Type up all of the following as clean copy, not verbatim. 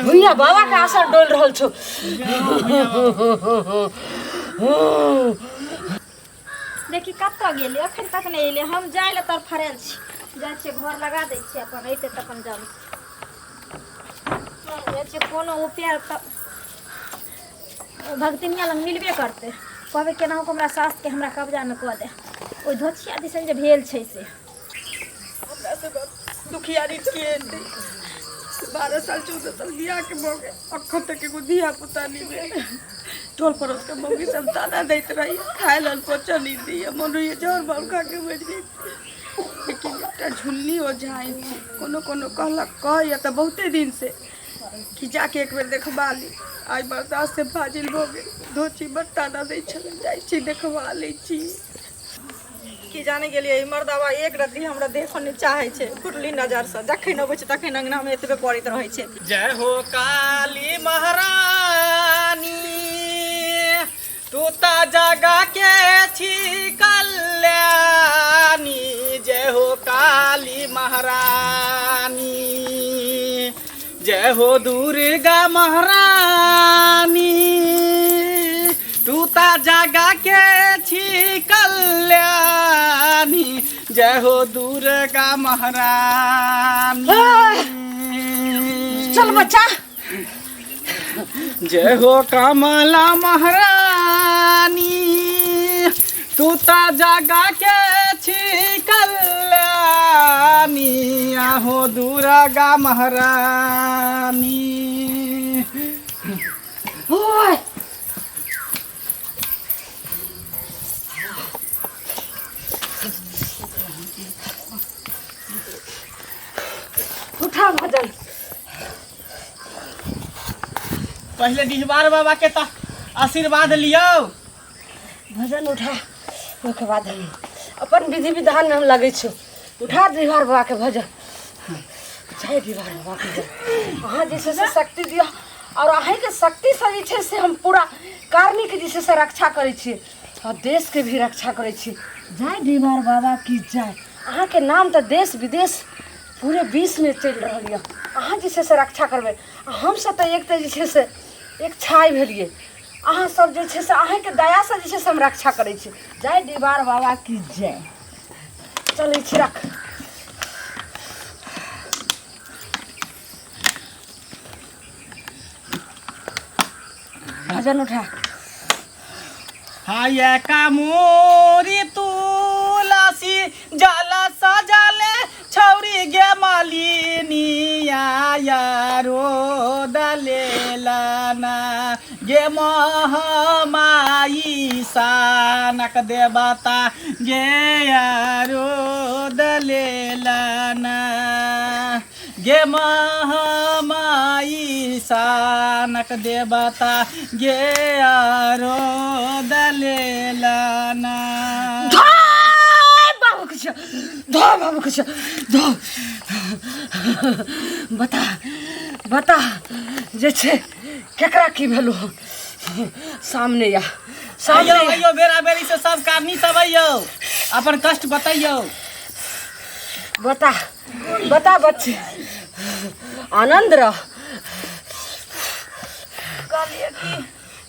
भुइया बाबा के आसन डोल रहल छौ। देखी कतऽ गेलै, एखन तक नहि एलै। हम जाय लए तर फड़ल छी, जाइ छियै घर लगा दै छियै, अपन अयतै तऽ अपन जाउ। जाइ छियै, कोनो उपाय तऽ भगतिनिया लग मिलबे करतै। कहबै केनाहु कऽ हमरा सासके हमरा कब्जामे कऽ दे, ओहि धोछिया दिसन जे भेल छै से। हमरा सब दुखियारी के एतै? 12 साल 14 साल बियाह के भऽ गेल, अखन तक एगो धिया पुता नहि भेल। टोल पड़ोस के मौगी सब ताना दैत रही, खाय लेल पचल नहि दैया। मन होइए जहर मार खा के मरि जाइ, लेकिन एकटा झुल्ली ओझाइन छै। कोनो कोनो कहलक, कहैया तऽ बहुते दिन से कि जाके एक बेर देखबा ली। आइ बर्दाश्त से फाजिल भऽ गेल। धोची बड़ ताना दै छलै, जाइ छी देखबा लै छी। की जाने गेलियै, ई मर्दाबा एक रत्ती हमरा देखऽ नहि चाहै छै फुटली नजरसँ। जखन अबै छै तखन अङ्गनामे एतबे करैत रहै छै। जय हो काली महारानी, तू त जगा के छी कल्याणी। जय हो काली महारानी, जय हो दुर्गा महारानी, तू त जगा के छी कल्याणी। जय हो दुर्गा महारानी। चल बच्चा। जय हो कमला महारानी, तू त जगा के छी कल्याणी। आहो दुर्गा महारानी। ओए, उठा भजन। पहिले डिहबार बाबा के तऽ आशीर्वाद लियौ। भजन उठा, ओहिके बाद हम अपन विधि विधानमे हम लगै छी। उठा डिहबार बाबाके भजन। जय डिहबार बाबाके जय। अहाँ जे छै से शक्ति दिअ, आओर अहीँके शक्तिसँ जे छै से हम पूरा कार्मिक जे छै से रक्षा करै छी आओर देशके भी रक्षा करै छी। जय डिहबार बाबा की जय। अहाँके नाम तऽ देश विदेश पूरे विश्वमे चलि रहल यऽ। अहाँ जे छै से रक्षा करबै। आ हमसभ तऽ एक तऽ जे छै से एक छाइ भेलियै। अहाँ सब जे छै से अहाँके दयासँ जे छै से हम रक्षा करै छी। जय डिहबार बाबा की जय। चलै छी, रख भजन उठा। हाय कामोरी तुलसी जल सजले छौरी गे मालिनी यारो दलेलना गे महमाई सानक देवता गे यारो दलेलना गे महामाई सानक देवता गे आरो दलेलना। धोय बाबू के छै, धोय बाबू के छै, धो। बता बता जे छै केकरा की भेलो? सामने या सामने आइयो या। आइयो, बेरा बेरी से सब कारनी सब आइयो, अपन कष्ट बतैयो। बता बता बच्चे, आनंद रह। कहलियै कि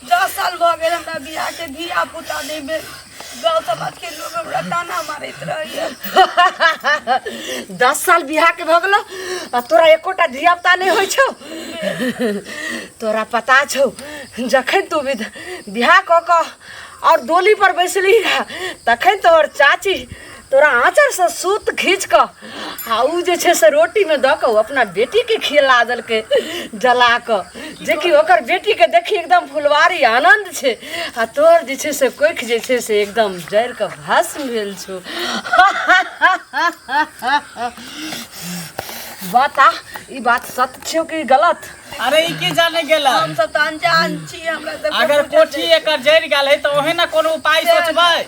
10 साल भऽ गेल हमरा बियाहके, धिया पुता नहि भेल। गाँव समाजके लोग हमरा ताना मारैत रहैया। 10 साल बियाह के भऽ गेलो आ तोरा एकोटा धिया पुता नहि होइ छौ? तोरा पता छौ, जखन तू विध बियाह कऽ कऽ और डोली पर बैसली रह, तखन तोहर चाची तोरा आँचरसँ सूत खींच कऽ आ उ जे छै से रोटीमे दऽ कऽ ओ अपना बेटीके खिला देलकै जला कऽ, जेकि ओकर बेटीके देखी एकदम फुलवारी आनन्द छै, आ तोहर जे छै से कोखि जे छै से एकदम जरि कऽ भस्म भेल छौ। बता, ई बात सत्य छौ कि गलत? अरे ई की जाने गेला? हम सब तऽ अनजान छी, हमरा तऽ अगर कोठी एकर जरि गेल है तऽ ओहे ने कोनो उपाय सोचबै,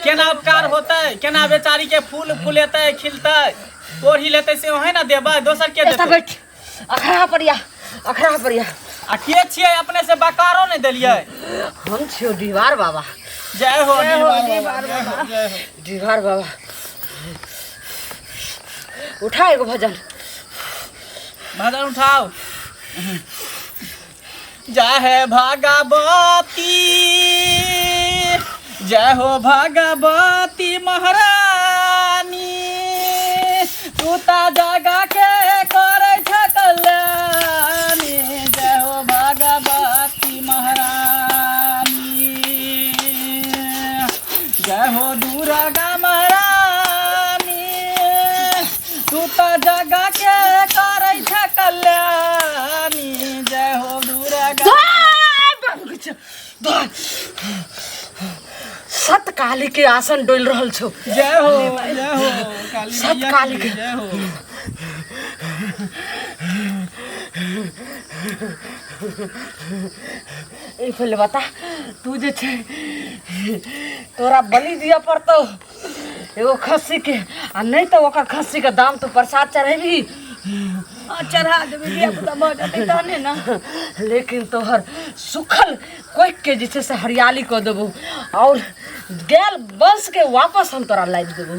केना उपकार होतै, केना बेचारी के फूल फुलेतै खिलतै कोढ़ी लेतै, से ओहे ने देबै, दोसर के एतऽ देतै? बैठ, अखड़ा पर या, अखड़ा पर या। आ के छियै अपने से बकारो नहि देलियै? हम छियौ डिहबार बाबा। जय हो डिहबार बाबा, जय हो डिहबार बाबा। उठा एगो भजन। भजन उठाओ। जय हे भगवती, जय हो भगवती महारानी, तू ता जगा के करै छ कल्याणी, जय हो भगवती महारानी, जय हो दुर्गा महारानी, तू ता जगा के करै छ कल्याणी, जय हो दुर्गा। सत काली के आसन डोल रहल छौ। जय हो, जय हो काली सत मैया काली की के। जय हो। ए पहिले बता, तू जे छै तोरा बलि दिअ पड़तौ एगो खस्सी के, आ नहीं तो ओकर खस्सी के दाम तू प्रसाद चढ़ेबी। हाँ, चढ़ा देबै, धिया पुता भऽ जेतै तहने ने। लेकिन तोहर सुखल कोइख के जे छै से हरियाली कऽ देबौ, और गेल वंश के वापस हम तोरा लाबि देबौ।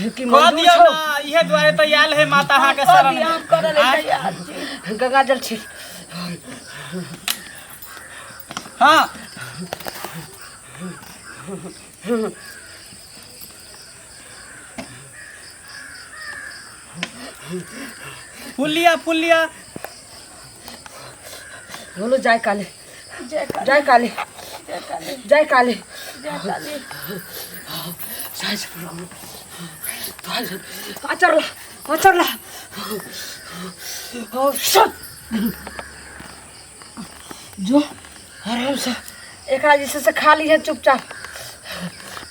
कि कह मंजूर दियौ छौ? ना, इहे दुआरे तऽ आयल है माता अहाँके कऽ शरण दिअ, हम करऽ लेल आँय? तैयार छी। गंगा जल छी। हाँ। फूल लिया, फूल लिया। बोलो जय काली, जय काली, जय काली, जय काली, जय काली, जय काली। जय प्रभु। आचर ला, आचर ला। ओ, सब। जो आराम से एकरा जे छै से खा ली है चुपचाप,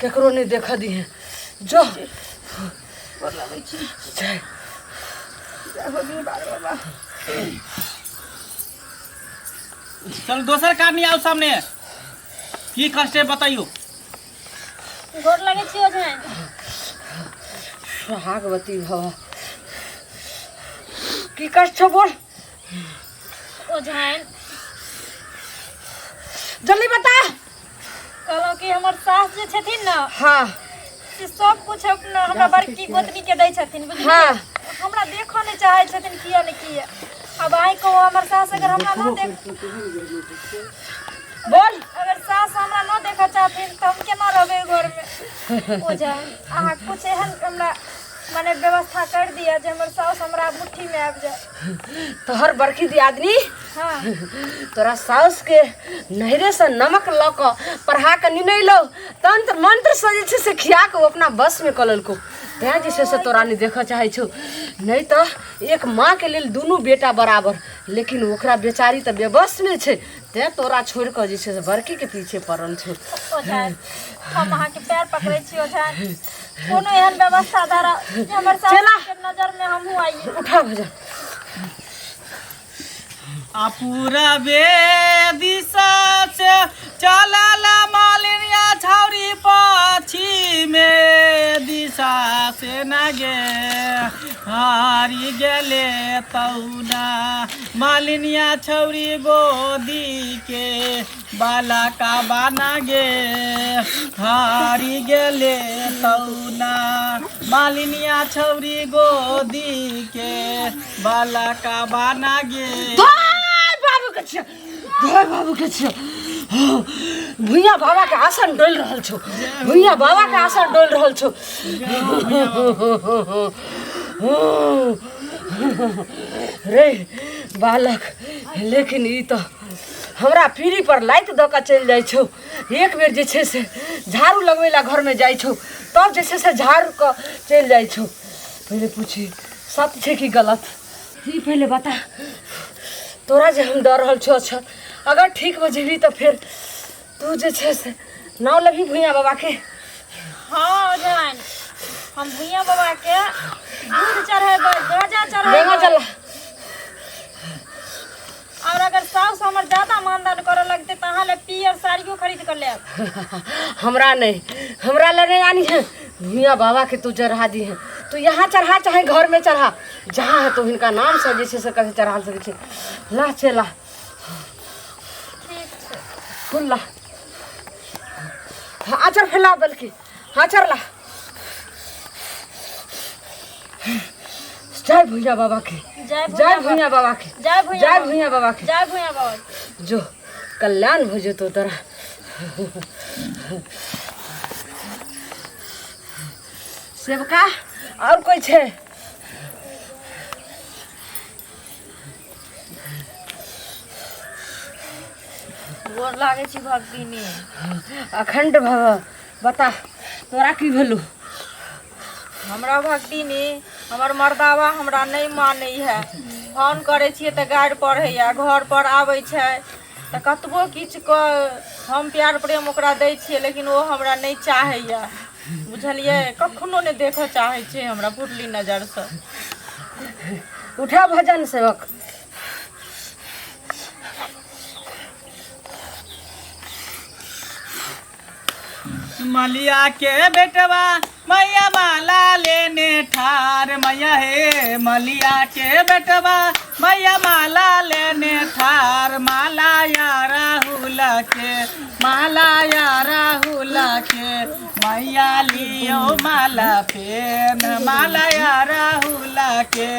केकरो नहीं देख दी है। जो गोर लगै छी। जय। जय हो दीवार बाबा। चल दोसर कहानी आओ सामने, की कष्ट है बताइयो। गोर लगै छी ओझाइन। सुहागवती भव। की कष्ट छौ बोल। ओझाइन जल्दी बता। कहलहुँ कि हमर सास जे छथिन ने, हाँ, से सब कुछ अपना हमरा बड़की गोतनी के दै छथिन, बुझलियै? हाँ। हमरा देखऽ नहि चाहै छथिन, किया ने किया। अब आइ कहू, हमर सास अगर हमरा न देख बोल, अगर सास हमरा न देखऽ चाहथिन तऽ हम केना रहबै घरमे? ओझाइन अहाँ कुछ एहन हमरा माने व्यवस्था कर दिअ जे हमर साउस हमरा मुट्ठीमे आबि जाय। तोहर बड़की दियादनी, हाँ, तोरा साउस के नैहरे से नमक लऽ कऽ पढ़ा कऽ निनैलौ, तंत्र मंत्र से जे छै से खिया कऽ ओ अपना बस में कऽ लेलकौ, तैं जे छै से तोरा नहि देखऽ चाहै छौ। नहि तऽ एक माँ के लेल दुनू बेटा बराबर, लेकिन ओकरा बेचारी तऽ बेबस में छै, तैं तोरा छोड़ि कऽ जे छै से बड़की के पीछे पड़ल छौ। ओझाइन हम अहाँके पैर पकड़ै छी, ओझाइन कोनो एहन व्यवस्था धरा जे हमर सास चला। के नजर में हमहूँ आइए। उठा भजन। आ पूरबे दिशा से चलल मालिनिया छौरी, पश्चिमे दिशा से न गे हारी गेले तौना, मालिनिया छौरी गोदी के बाला का बाना गे हारी गेले तौना, मालिनिया छौरी गोदी के बाला का बाना गे। धोय बाबू के छियो, धोय बाबू के छियो। भुइया बाबा के आसन डोल रहल छौ, भुइया बाबा के आसन डोल रहल छौ। रे बालक, लेकिन ई तऽ हमरा पीढ़ी पर लाइत दऽ कऽ चलि जाइ छौ। एक बेर जे छै से झाड़ू लगबै लए घरमे जाइ छौ, तब जे छै से झाड़ू कऽ चलि जाइ छौ। पहिले पूछी सत्य छै कि गलत, ई पहिले बता। तोरा जे हम दऽ रहल छौ, अच्छा अगर ठीक भऽ जेबही तऽ फेर तू जे छै से नाव लेबही भुइया बाबा के? हाँ ओझाइन, हम भुइया बाबा के दूध चढ़ेबै, गाजा गंगा चढ़ेबै। जल। और अगर साउस हमर ज्यादा मानदान करऽ लगतै तऽ अहाँ लए पियर साड़ियो खरीद कऽ लेब। हमरा नहीं, हमरा लए नहीं आनी है, भुइया बाबा के तू चढ़ा दी है। तू यहाँ चढ़ा चाहे घर में चढ़ा, जहाँ है तू हिनका नाम से जे छै से कभी चढ़ा सकै छै। ला चला। ठीक छै। फूल ला, आचर फैला, बल्कि आचर ला। जय भुइया बाबा के, जय जय भुइया बाबा के, जय भुइया जय भुइया बाबा के, जय भुइया बाबा। जो कल्याण हो जेतो तोरा। सेवका और कोई छे? गोर लागै छी भगतिनी। अखंड भव। बता तोरा की भेलू? हमरा भगतिनी हमर मर्दावा हमरा नहि मानै है। फोन करै छियै तऽ गारि पढ़ैया, घर पर आबै छै तऽ कतबो किछु कऽ हम प्यार प्रेम ओकरा दै छियै, लेकिन ओ हमरा नहि चाहैया, बुझलियै? कखनो नहि देखऽ चाहै छै हमरा फुटली नजरसँ। उठा भजन सेवक। मलिया के बेटवा मैया माला लेने ठार, मैया हे मलिया के बेटवा मैया माला लेने ठार, माला या राहुल के, माला या राहुल के, मैया लियो माला फेन, माला या राहुल के,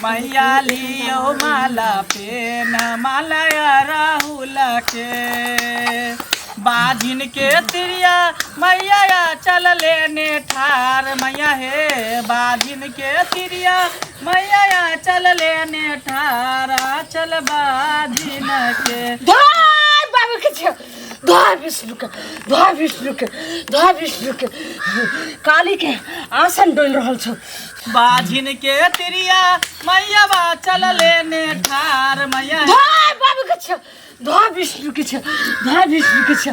मैया लियो माला फेन, माला या राहुल के। बाजिन के तिरिया मैया या चल लेने ठार, मैया हे बाजिन के तिरिया मैया या चल लेने ठार, चल बाजिन के। धोय बाबू के छे, धोय विष्णु के, धोय विष्णु के, धोय विष्णु के, काली के आसन डोल रहल छौ। बाजिन के तिरिया मैया बा चल लेने ठार, मैया धोय बाबू के छे, धोय विष्णु के छे, धोय विष्णु के छे,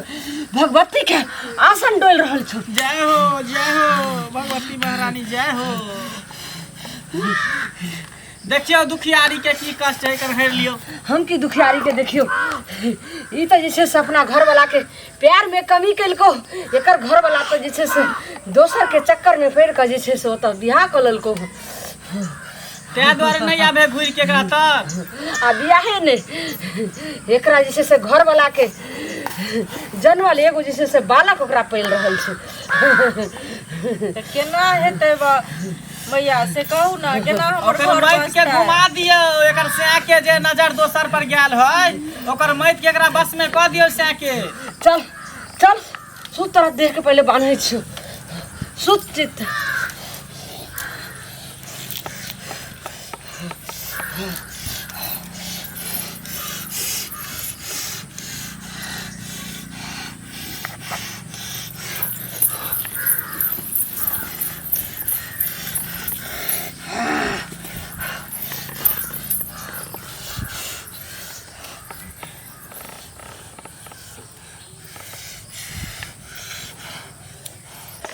भगवती के आसन डोल रहल छौ। जय हो, जय हो भगवती महारानी, जय हो। देखियो दुखियारी के की कष्ट है, एकर हेर लियो। हम की दुखियारी के देखियो, ई तऽ जे छै से अपना घरवाला के प्यार में कमी केलको, एकर घरवाला तऽ जे छै से दोसर के चक्कर में पड़ि कऽ जे छै से ओतऽ बियाह कऽ लेलको। ताहि दुआरे नहि आबे घुरि के एकरा तक। आ बियाहे नहि, एकरा जे छै से घरवाला के जनमल एगो जे छै से बालक ओकरा पालि रहल छै। तऽ केना हेतै बा मैया, से कहू ने केना हमर ओकर घर मैत के बसतै? घुमा दियौ, एकर सै के जे नजर दोसर पर गेल है ओकर मैत के एकरा बस में कऽ दियौ सै के। चल चल सुत, तोरा देह के पहिले बान्है छियौ, सुत चित।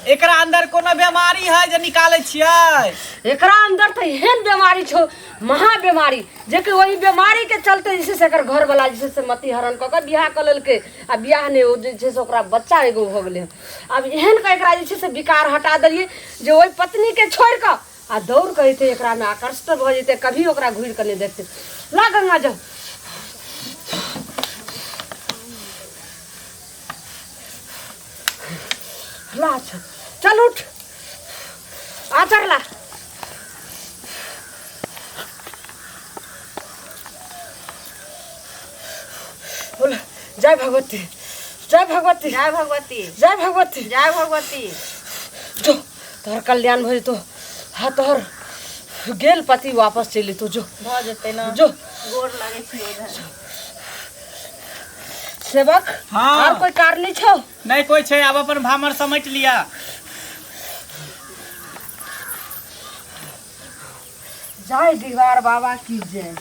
एकरा अंदर कोनो बीमारी है जे निकालै छियै? एकरा अंदर तऽ एहन बीमारी छौ, महा बीमारी, जेकि ओहि बीमारी के चलते जे छै से एकर घरवाला जे छै से मति हरण कऽ कऽ बियाह कऽ लेलकै, आ बियाह नहि, ओ जे छै से ओकरा बच्चा एगो भऽ गेलै। आब एहन कऽ एकरा जे छै से विकार हटा देलियै जे ओहि पत्नीके छोड़ि कऽ आ दौड़ कऽ एतै, एकरामे आकर्षित भऽ जेतै, कभी ओकरा घुरि कऽ नहि देखतै। ला गंगा जल। ला, अच्छा चल उठ, आचर ला। बोल जय भगवती, जय भगवती, जय भगवती, जय भगवती, जय भगवती। जो तोहर कल्याण भऽ जेतौ, हाँ तोहर गेल पति वापस चलि एतौ। जो भऽ जेतै ने? जो। गोर लागै छी ओझा। सेवक। हाँ। और कोई कार नहीं छौ? नहीं कोई छै, आब अपन भामर समेट लिया। जय दीवार बाबा की जय।